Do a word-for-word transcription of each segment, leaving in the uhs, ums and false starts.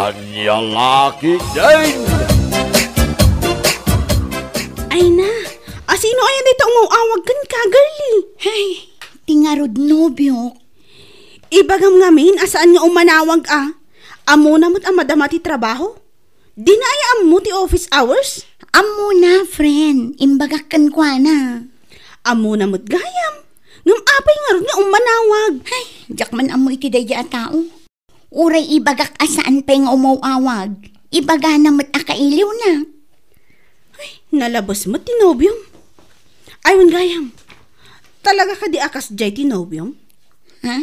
Ania la ketdin? Ay na, asino aya dayta umaw-awag kenka, girlie? Ay, ti ngarud nobiok. Ibagam ngamin a saan nga umanawag a. Ammona met a madama ti trabaho. Dina aya ammo ti office hours? Ammona, friend. Imbagak kenkuana. Ammona met gayam. Ngem apay ngarud nga umanawag? Ay, diak man ammo iti daydi a tao. Uray ibagak a saan pay nga umaw-awag. Ibagana met a kailiwna. Ay, nalabes met ti nobiom. Ay, wen gayam. Talaga kadi a kasdiay ti nobiom? Ha?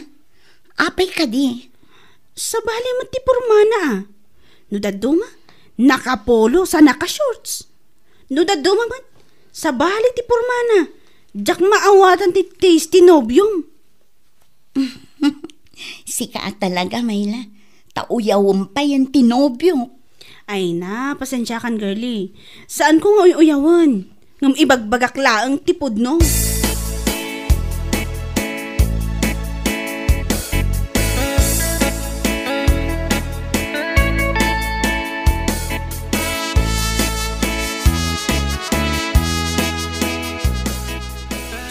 Apay kadi? Sabali met ti pormana, a. No dadduma, nakapolo sa naka-shorts. No dadduma met, sabali ti pormana. Diak maawatan ti taste ti nobiom. Sika a talaga, Mayla. Ta uyawem payen ti nobiok. Ay na, pasensiakan, girlie. Saanko nga uy-uyawen. Ngem ibagbagak laeng ti pudno.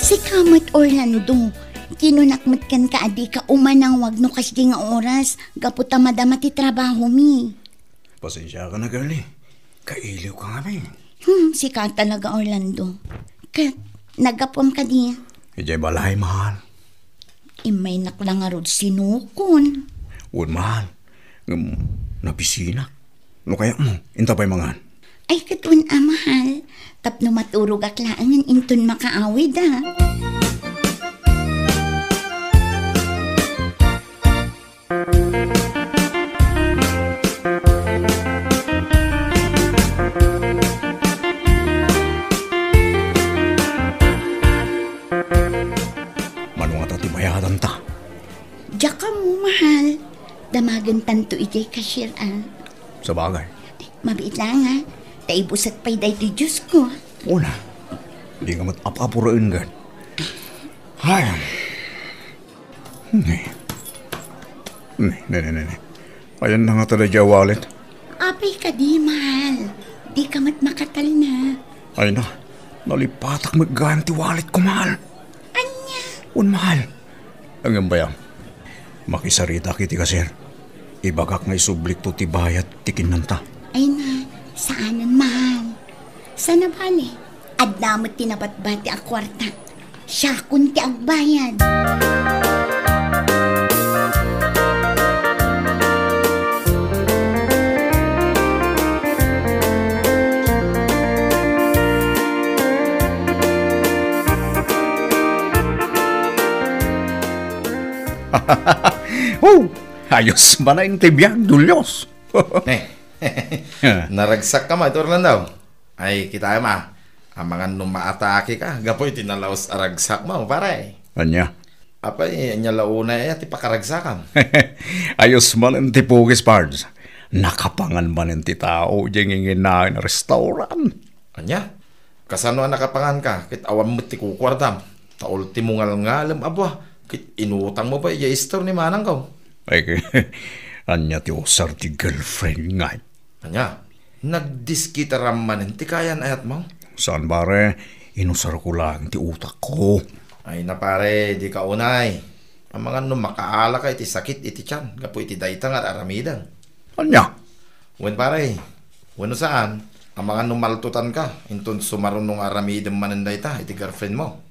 Sika met, Orlando. Kinunak met kenka a dika umanawag no kasdi nga oras gapu ta madama ti trabahomi. Pasensiakan a, girlie. Kailiwka ngamin. Hmm, sika talaga, Orlando. Ket, naggapuam kadi? Idiay balay, mahal. Immaynak la ngarud sinukon. Wen, mahal. Ngem, nabisinak. No kayatmo, inta pay mangan. Ay, ket wen a, mahal. Tapno maturogak laengen inton makaawid, a. Mano ngata ti bayadanta? Diak ammo, mahal. Damagentanto idiay cashier, a. Sabagay. Mabiit laeng, a. Ta ibusak pay daytoy Diosko. Una, di nga met ap-apuraen, gad. Ay. Ne. Ne, ne, ne, ne, ne. Ayan na nga tada dya wallet. Apay kadi, mahal. Di ka met makatalna. Ay na, nalipatak met gayam ti wallet ko, mahal. Anya? Un, mahal. Ngem bayam, makisaritak iti cashier. Ibagak nga isublikto ti bayad ti kinnanta. Ay na, saanen, mahal. Sana bale, adda met ti nabatbati a kuarta. Siakon ti agbayad. Oh, ayos manen ti biag, Julius. Eh, naragsak ka met, Orlando. Ay, kitaem, a. Amangan no maatake ka gapu iti nalaus a ragsakmo, pare. Ania? Apay, ania la unay aya ti pakaragsakam? Ayos manen ti pugis, Pards. Nakapangan manen ti tao idiay nginginaen a restaurant. Ania? Kasano a nakapangan ka ket awan met ti kukuartam? Ta ultimo ngalngalem a bua ket inutangmo pay idiay istor ni manangko. Ay, ania ti usar ti girlfriend ngay? Ania? Nagdiskitaram manen ti kayan-ayatmo? Saan, pare. Inusarko laeng ti utakko. Ay na, pare, dika unay. Amangan no makaalaka iti sakit iti tian gapu iti dayta nga ar-aramidem. Ania? Wen, pare. Wenno saan, amangan no maltutanka inton sumaruno nga aramidem manen dayta iti girlfriendmo.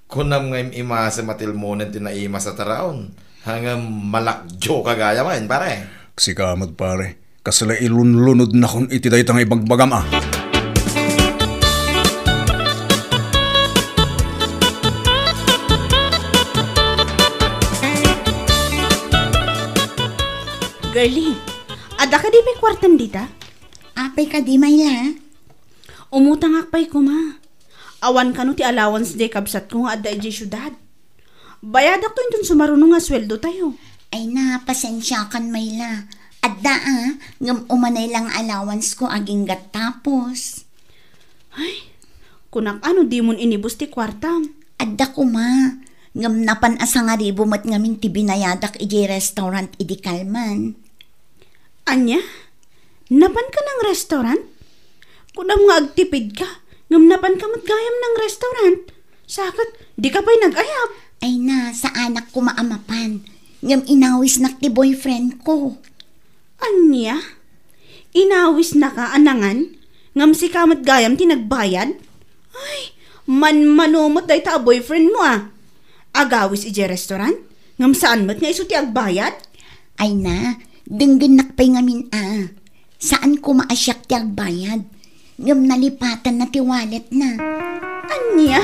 Kunam nga im-imasem a tilmonen ti naimas a taraon. Ngem malakdioka gayam, pare. Sika met, pare. Kasla ilunlunodnakon iti dayta nga ibagbagam, a. Girlie, adda kadi pay kuartam dita? Apay kadi, Mayla? Umutangak pay koma. Awan kano ti allowance diay kabsatko nga adda idiay siudad. Bayadakto inton sumaruno nga sueldotayo. Ay na, pasensiakan, Mayla. Adda, a, ngem umanay la nga allowance ko agingga tapos. Ay, kunak a no dimon inibus ti kuartam. Adda koma, ngem napan a sangaribu met ngamin ti binayadak idiay restaurant idi kalman. Ania? Napanka nang restaurant? Kunam nga agtipidka, ngem napanka met gayam nang restaurant. Sa ket, dika pay nag-ayab. Ay na, saanak koma a mapan. Ngem inawisnak ti boyfriend ko. Ania? Inawisnaka a nangan? Ngem sika met gayam ti nagbayad? Ay, manmano met dayta a boyfriend mo a. Agawis idiay restaurant? Ngem saan met nga isu ti agbayad? Ay na, denggennak pay ngamin a. Saan koma a siak ti agbayad. Ngem nalipatanna ti walletna. Ania?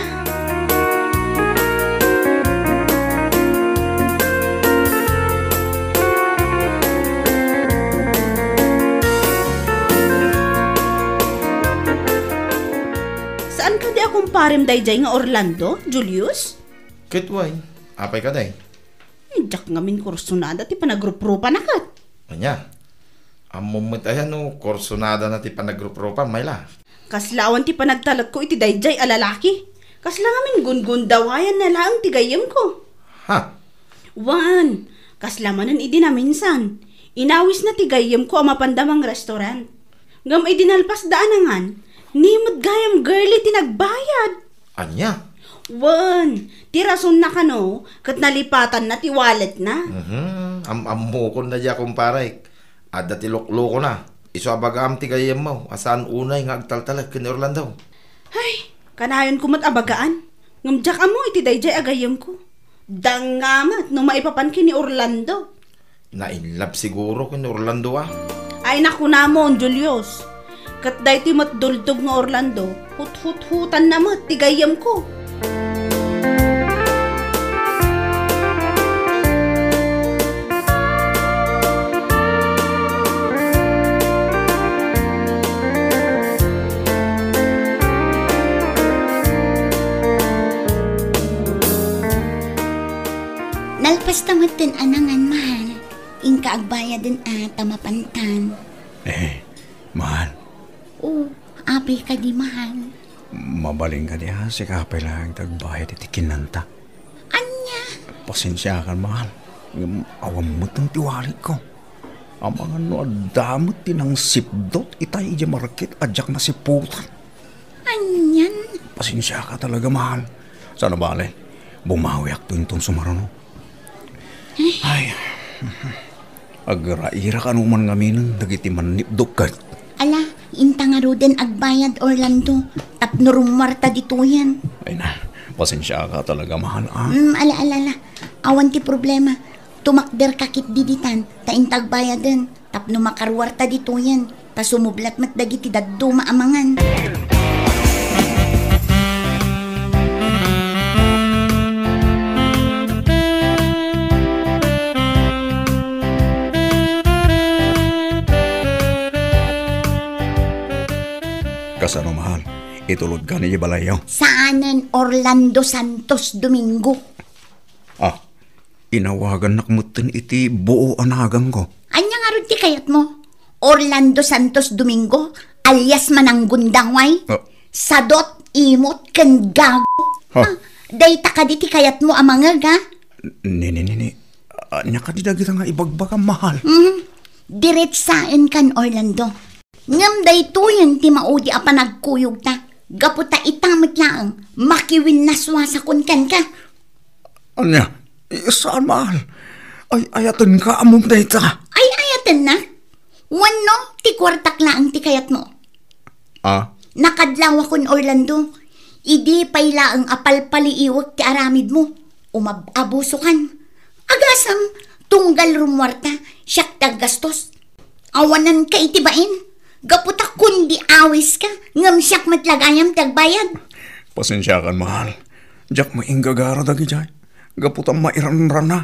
Saan kadi a kumparem daydiay nga Orlando, Julius? Ket wen, apay kadi? Diak ngamin kursunada ti panagruprupa na ket. Ania? Ammom met aya no kursunada na ti panagruprupa, Mayla? Kasla awan ti panagtalekko iti daydiay a lalaki. Kasla ngamin gungundawayan na laeng ti gayyemko. Ha? Wen, kasla manen idi naminsan. Inawisna ti gayyemko a mapanda mangrestaurant. Ngem idi nalpasda a nangan, ni met gayam girlie ti nagbayad. Ania? Wen, ti rasonna kano, ket nalipatanna ti walletna. Mhm, am-ammokon daydiay a kumparek. Adda ti luklukona. Isu a bagaam ti gayyemmo, a saan unay nga agtaltalek ken ni Orlando. Ay, kanayonko met a bagaan. Ngem diak ammo iti daydiay a gayyemko. Danga met no maipapan ken ni Orlando. Na-in love siguro ken ni Orlando, a. Ay, nakunamon, Julius. Ket daytoy met dultog nga Orlando, huthuthutanna met ti gayyemko. Nalpasta metten a nangan, mahal. Inka agbayaden a ta mapantan. Eh, mahal. O, apay kadi, mahal? Mabalin kadi a sika pay laeng ti agbayad iti kinanta. Ania? Pasensiakan, mahal. Ngem awan metten ti walletko. Amangan no adda met ti nangsipdut itay idiay market a diak nasiputan. Anian? Pasensiaka talaga, mahal. Saan a bale, bumawiakto inton sumaruno. Ay. Ay. Agraira kano man ngaminen dagiti mannipduk ket. Ala, inta ngaruden agbayad, Orlando, tapno rummuarta ditoyen. Ay na, pasensiaka talaga, mahal, a. Mm, ala, ala, ala. Awan ti problema. Tumakderka ketdi ditan, ta inta agbayaden. Tapno makaruarta ditoyen, ta sumublat met dagiti dadduma a mangan. Kasano, mahal? Itulodka idiay balayyo? Saanen, Orlando Santos Domingo. Ah, inawagannak metten iti buo a naganko. Ania ngarud ti kayatmo? Orlando Santos Domingo, alias Mananggundaway? Ah. Sadot, imot, ken gago. Ha? Ah, dayta kadi ti kayatmo a mangeg, a? Ni, ni, ni, ni. Ania kadi dagita nga ibagbagam, mahal? Mhm. Diretsaenkan, Orlando. Ngem daytoyen ti maudi a panagkuyogta, gapu ta ita met laeng makiwinnasuasakon kenka. Ania? Eh, saan, mahal? Ay-ayatenka ammom dayta. Ay-ayatennak? Wenno, ti kuartak laeng ti kayatmo? Ah? Nakadlawakon, Orlando. Idi pay laeng a palpaliiwek ti aramidmo, umab-abusokan. Agasem, tunggal rummuarta, siak ti aggastos. Awananka iti bain. Gapu ta kundi awiska, ngem siak met la gayam ti agbayad. Pasensiakan, mahal. Diak mainggagara dagidiay. Gapu ta mairanrana.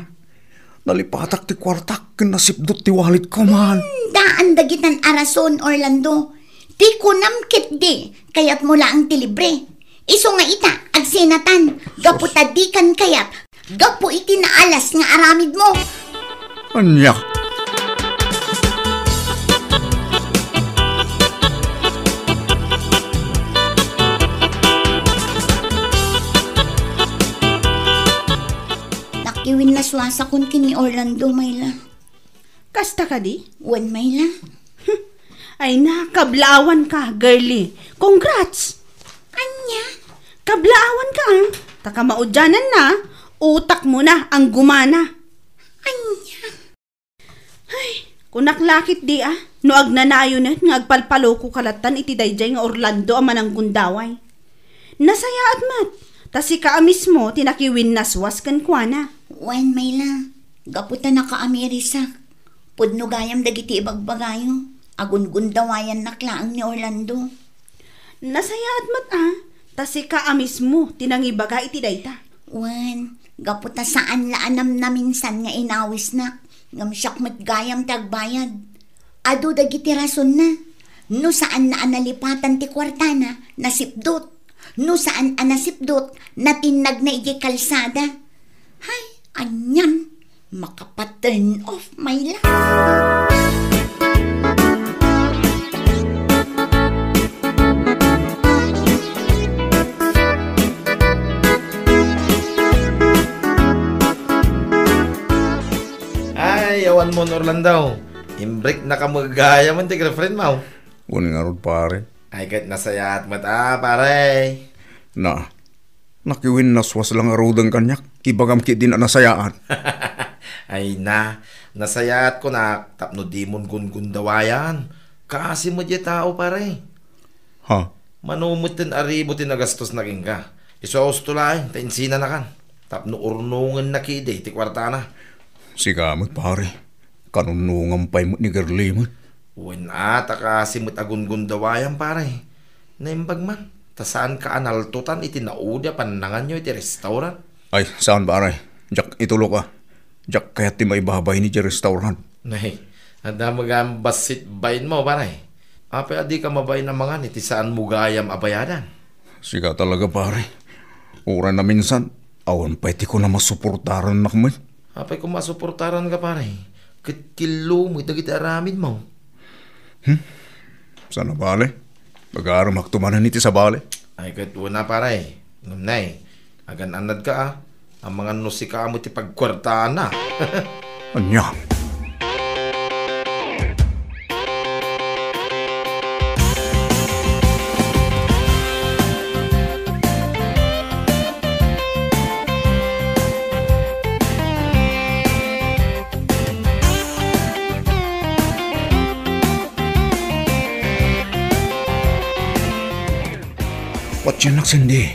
Nalipatak ti kuartak ken nasipdut ti walletko, mahal. Hmm, daan dagitan a rason, Orlando. Ti kunam ketdi, kayatmo laeng ti libre. Isu nga ita, agsinatan. Gapu ta dikan kayat. Gapu iti naalas nga aramidmo. Ania? Nakiwinnasuasakon ken ni Orlando, Mayla. Kasta kadi? Wen, Myla. Ay na, kablaawan ka, girlie. Congrats! Ania? Kablaawan ka, ah. Ta kamaudianan na, utak mo na ang gumana. Ania? Ay, kunak lakit di, ah. No agnanayonet nga agpalpaloko ka lattan iti daydiay nga Orlando a mananggundaway. Nasayaat met, ta sika a mismo ti nakiwinnaswas kenkuana. Wen, Myla, gapu ta nakaamirisak. Pudno gayam dagiti ibagbagayo. Agungundawayannak laeng ni Orlando. Nasayaat met, ah, ta sika a mismo ti nangibaga iti dayta. Wen, gapu ta saan la a namnaminsan nga inawisnak, ngem siak met gayam ti agbayad. Adu dagiti rasonna. No saanna a nalipatan ti kuartana, nasipdut. No saan a nasipdut, natinnagna idiay kalsada. Hay, anian, makapaturn off, Myla. Ay, awan mo, Orlando. Imbreaknaka met gayam ti girlfriend mo. Wen ngarud, pare. Ay, ket nasayaat met, ah, pare. Na, nakiwinnaswas la ngaruden kaniak. Ibagam ketdin a nasayaat. Ay na, nasayaat kunak tapno dimon gungundawayan. Kaasi met diay tao, pare. Ha? Mano met ten aribu ti nagastosna kenka. Isu a usto laeng, ta insinanakan. Tapno urnongenna ketdi ti kuartana. Sika met, pare. Kanunongan pay met ni girlie met. Wen a, ta kaasi met agungundawayan, pare. Naimbag man, ta saanka a naltotan iti naudi a pannanganyo iti restaurant. Ay, saan, pare. Diak itulok a. Diak kayat ti maibabain idiay restaurant. Nay, adda met gayam bassit bainmo, pare. Apay a dika mabain a mangan iti saanmo gayam a bayadan? Sika talaga, pare. Uray naminsan, awan pay ti kuna masuportarannak met. Apay koma a suportaranka, pare? Ket killo met dagiti aramidmo. Hmm? Saan a bale? Agarumakto manen iti sabali. Ay, ket wen a, pare. Ngem nay, agan-annadka, a. Amangan no sika met ti pagkuartaanna. Ania? Patiennak, Cindy.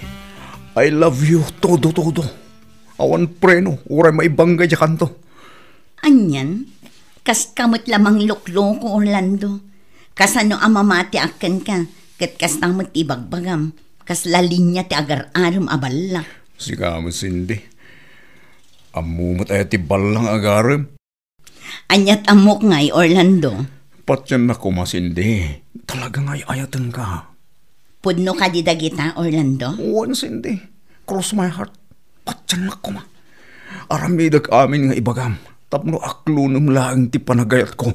I love you todo, todo. Awan preno, uray maibangga diay kanto. Anian, kaska met la manglukloko, Orlando. Kasano a mamatiak kenka, ket kasta met ti ibagbagam, kasla linia ti agar-arem a ballak. Sika met, Cindy. Ammo met aya ti ballang agarem? Aniat ammok ngay, Orlando? Patiennak koma, Cindy. Talaga nga ay-ayatenka. Pudno kadi dagita, Orlando? Wen, Cindy. Cross my heart. Patiennak koma. Aramidek amin nga ibagam tapno aklonem laeng ti panagayatko.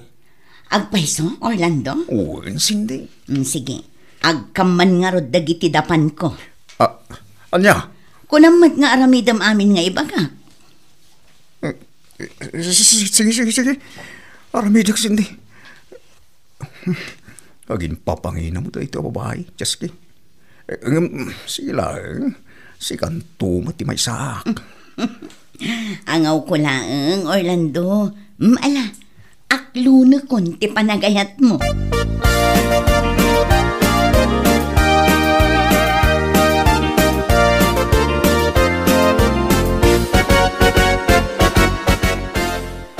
Agpayso, Orlando? Wen, Cindy. Mm, sige. Agkamman ngarud dagiti dapanko. Ah, ania? Kunam met nga aramidem amin nga ibagak. Eh, eh, sige, sige, sige, sige. Aramidek, Cindy. Aginpapangina mo daytoy a babai, Chesky. Eh, ngem, sige laeng. Sikanto met ti maysaak. Angawko laeng, Orlando. Mm, ala, aklonekon ti panagayatmo.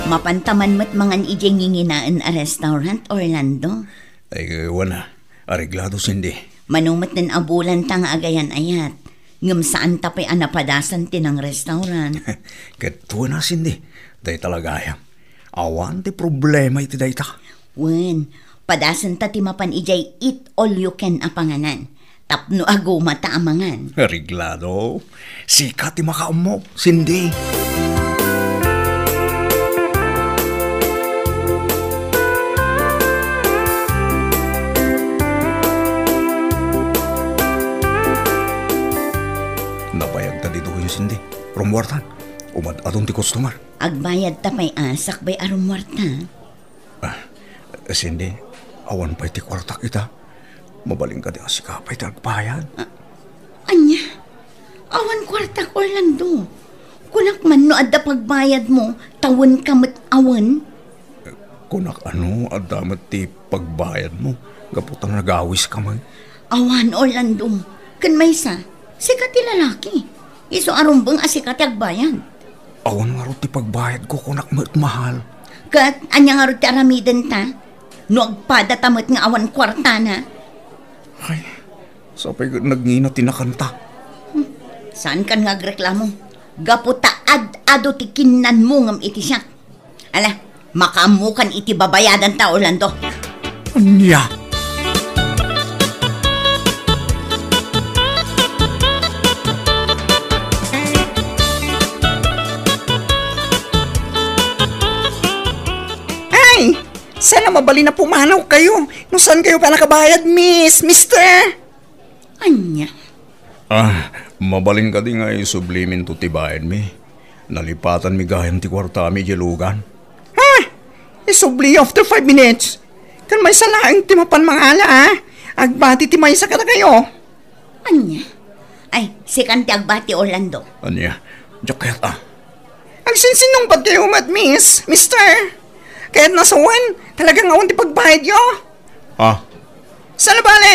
Mapanta man met mangan idiay nginginaen a restaurant, Orlando? Ay, wen a. Areglado, Cindy. Mano met a bulanta nga agayan-ayat. Ngem saanta pay a napadasan ti nang-restaurant. Ket wen a, Cindy. Dayta la gayam. Awan ti problema iti dayta. Wen, padasenta ti mapan idiay eat all you can a panganan. Tapno agumata a mangan. Areglado. Sika ti makaammo, Cindy. Nabayagta ditoy, Cindy. Rummuartan. Umad-adun ti customer. Agbayadta pay a sakbay a rummuarta. Ah, Cindy, awan pay ti kuartak ita. Mabalin kadi a sika pay ti agbayad? Ah, ania? Awan kuartak, Orlando. Kunak man no adda pagbayadmo, ta wen ka met awan. Kunak a no adda met ti pagbayadmo, gapu ta nagawis ka man. Awan, Orlando. Ken maysa, sika ti lalaki. Isu a rumbeng a sika ti agbayad. Awan ngarud ti pagbayadko, kunak met, mahal. Ket ania ngarud ti aramidenta? No agpadata met nga awan kuartana? Ay, sapay ket nagngina ti nakanta. Hmm, saankan nga agreklamo. Gapu ta ad-adu ti kinnanmo ngem iti siak. Ala, makaammokan iti babayadanta, Orlando. Ania? Ay, sana mabalin a pumanawkayo. No saan kayo pa nakabayad, miss, mister? Ania? Ah, mabalin kadi nga isubliminto ti bayadmi? Nalipatanmi gayam ti kuartami idiay lugan. Ha? Isubli after five minutes? Ken maysa laeng ti mapan mangala, a? Agbati ti maysa kadakayo. Ania? Ay, sikan ti agbati, Orlando. Ania? Diak kayat, a. Agsinsinnungbat kayo met, miss, mister. Kayat nasawen, talagang awan ti pagbayadyo. Ah. Saan a bale?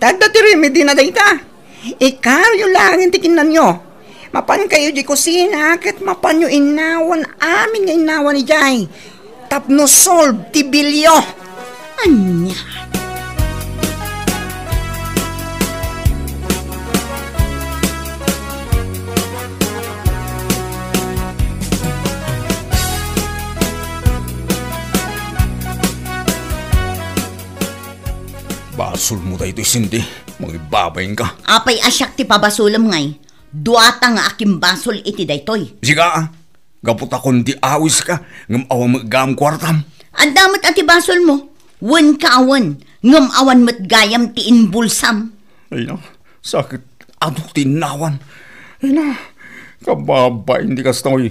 Ta adda ti remedy na dayta. Ikaruyo laeng ti kinnanyo. Mapan kayo di kusina, ket mapanyo innawan amin nga innawan idiay. Tapno solve ti bilyo. Ania? Basolmo daytoy, Cindy. Mangibabain ka. Apay a siak ti pabasolem ngay? Duata nga akimbasol iti daytoy. Sika, a? Gapu ta kundi awis ka, ngem awan met gayam kuartam. Adda met a ti basolmo. Wen ka awan, ngem awan met gayam ti inbulsam. Ay na, sakit adu ti innawan. Ay na, kababain ti kastoy.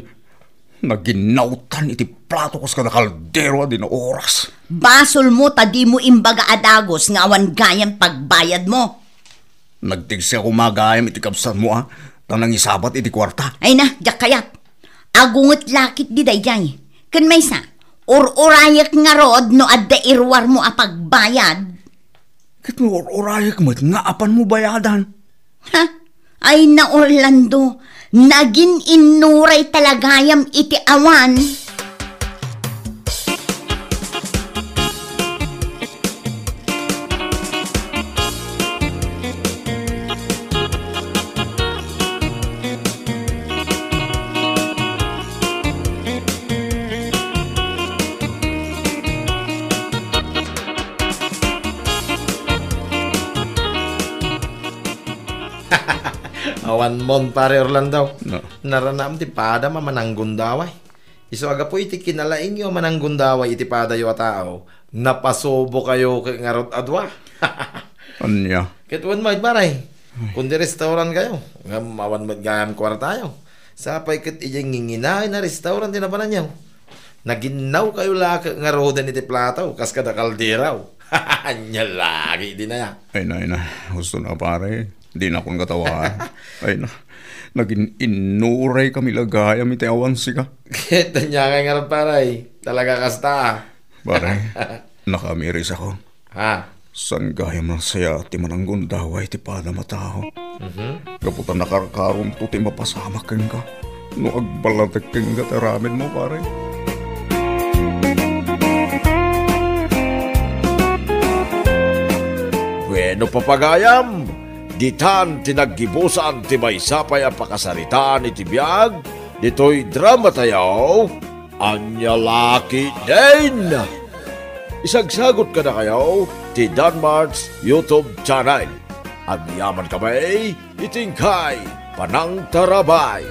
Naginnawtan iti plato kas kada kaldero a di naoras. Basolmo ta dimo imbaga a dagus nga awan gayam pagbayadmo. Nagtigsiak koma gayam iti kabsatmo, a, ta nangisabat iti kuarta. Ay na, diak kayat. Agunget lakit di daydiay. Ken maysa, ur-urayek ngarud no adda iruarmo a pagbayad. Ket no ur-urayek met nga apanmo bayadan. Ha? Ay na, Orlando, nagin-innuray ta la gayam iti awan. Awanmon, Pare Orlando. No. Naranam ti padam a mananggundaway. Isu a gapu iti kinalaingyo a mananggundaway iti padayo a tao, napasubokayo ket ngarud a dua. Ania? Ket wen met, Pare. Kundi restaurant kayo, ngem awan met gayam kuartayo. Sapay ket idiay nginginaen a restaurant ti napananyo. Naginnawkayo la ket ngaruden iti plato, kas kada kaldero. Ania lagi dina ya? Ay na, ay na. Husto na, pare. Dinakon katawa. Ay na. Nagin-innuray kami la gayam iti awan sika. Ket ania ngay ngarud, pare? Talaga kasta, a. Pare, nakamiris ako. Ha? Saan gayam a nasayaat ti mananggundaway ti padam a tao? Mhm. Gapu ta nakarkaronto ti mapasamak kenka no agballatek kenka ti aramidmo, pare. Bueno, papagayam, ditan ti naggibusan ti maysa pay a pakasaritaan iti biag ditoy dramatayo. Ania la ketdin? Isagsagut kadakayo ti Danmart's YouTube channel. Agyamankami iti inkay panangtarabay.